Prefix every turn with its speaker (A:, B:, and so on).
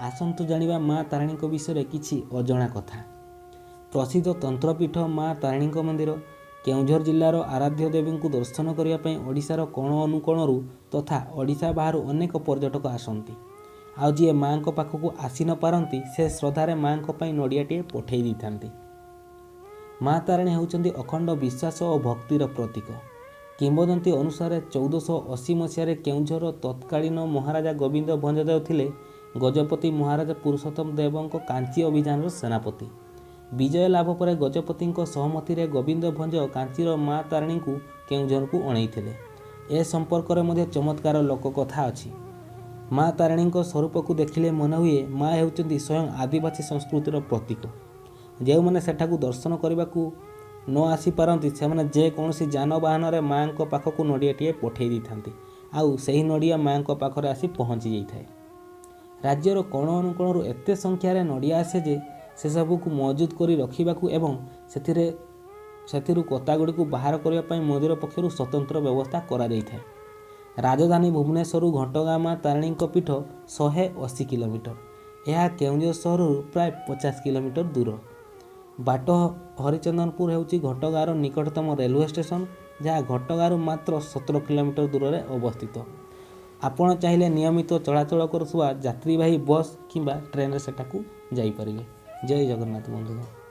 A: ଆସନ୍ତୁ ଜାଣିବା ମା ତାରିଣୀଙ୍କ ବିଷୟରେ କିଛି ଅଜଣା କଥା। ପ୍ରସିଦ୍ଧ ତନ୍ତ୍ରପୀଠ ମା ତାରିଣୀଙ୍କ ମନ୍ଦିର କେଉଁଝର ଜିଲ୍ଲାର ଆରାଧ୍ୟ ଦେବୀଙ୍କୁ ଦର୍ଶନ କରିବା ପାଇଁ ଓଡ଼ିଶାର କୋଣ ଅନୁକୋଣରୁ ତଥା ଓଡ଼ିଶା ବାହାରୁ ଅନେକ ପର୍ଯ୍ୟଟକ ଆସନ୍ତି। ଆଉ ଯିଏ ମାଆଙ୍କ ପାଖକୁ ଆସି ନ ପାରନ୍ତି, ସେ ଶ୍ରଦ୍ଧାରେ ମାଆଙ୍କ ପାଇଁ ନଡ଼ିଆଟିଏ ପଠେଇ ଦେଇଥାନ୍ତି। ମା ତାରିଣୀ ହେଉଛନ୍ତି ଅଖଣ୍ଡ ବିଶ୍ୱାସ ଓ ଭକ୍ତିର ପ୍ରତୀକ। କିମ୍ବଦନ୍ତୀ ଅନୁସାରେ 1480 ମସିହାରେ କେଉଁଝରର ତତ୍କାଳୀନ ମହାରାଜା ଗୋବିନ୍ଦ ଭଞ୍ଜଦେବ ଥିଲେ ଗଜପତି ମହାରାଜା ପୁରୁଷୋତ୍ତମ ଦେବଙ୍କ କାଞ୍ଚି ଅଭିଯାନର ସେନାପତି। ବିଜୟ ଲାଭ ପରେ ଗଜପତିଙ୍କ ସହମତିରେ ଗୋବିନ୍ଦ ଭଞ୍ଜ କାଞ୍ଚିର ମା ତାରିଣୀଙ୍କୁ କେଉଁଝରକୁ ଅଣେଇଥିଲେ। ଏ ସମ୍ପର୍କରେ ମଧ୍ୟ ଚମତ୍କାର ଲୋକକଥା ଅଛି। ମା ତାରିଣୀଙ୍କ ସ୍ୱରୂପକୁ ଦେଖିଲେ ମନେହୁଏ ମା ହେଉଛନ୍ତି ସ୍ୱୟଂ ଆଦିବାସୀ ସଂସ୍କୃତିର ପ୍ରତୀକ। ଯେଉଁମାନେ ସେଠାକୁ ଦର୍ଶନ କରିବାକୁ ନ ଆସିପାରନ୍ତି, ସେମାନେ ଯେକୌଣସି ଯାନବାହନରେ ମାଆଙ୍କ ପାଖକୁ ନଡ଼ିଆଟିଏ ପଠେଇ ଦେଇଥାନ୍ତି, ଆଉ ସେହି ନଡ଼ିଆ ମାଆଙ୍କ ପାଖରେ ଆସି ପହଞ୍ଚି ଯାଇଥାଏ। ରାଜ୍ୟର କୋଣ ଅନୁକୋଣରୁ ଏତେ ସଂଖ୍ୟାରେ ନଡ଼ିଆ ଆସେ ଯେ ସେସବୁକୁ ମଜୁଦ କରି ରଖିବାକୁ ଏବଂ ସେଥିରୁ କତାଗୁଡ଼ିକୁ ବାହାର କରିବା ପାଇଁ ମନ୍ଦିର ପକ୍ଷରୁ ସ୍ୱତନ୍ତ୍ର ବ୍ୟବସ୍ଥା କରାଯାଇଥାଏ। ରାଜଧାନୀ ଭୁବନେଶ୍ୱରରୁ ଘଟଗାଁ ମା ତାରିଣୀଙ୍କ ପୀଠ 180 କିଲୋମିଟର। ଏହା କେଉଁଝର ସହରରୁ ପ୍ରାୟ 50 କିଲୋମିଟର ଦୂର। ବାଟ ହରିଚନ୍ଦନପୁର ହେଉଛି ଘଟଗାଁର ନିକଟତମ ରେଲୱେ ଷ୍ଟେସନ, ଯାହା ଘଟଗାଁରୁ ମାତ୍ର 17 କିଲୋମିଟର ଦୂରରେ ଅବସ୍ଥିତ। ଆପଣ ଚାହିଁଲେ ନିୟମିତ ଚଳାଚଳ କରୁଥିବା ଯାତ୍ରୀବାହୀ ବସ୍ କିମ୍ବା ଟ୍ରେନରେ ସେଠାକୁ ଯାଇପାରିବେ। ଜୟ ଜଗନ୍ନାଥ ବନ୍ଧୁଗଣ।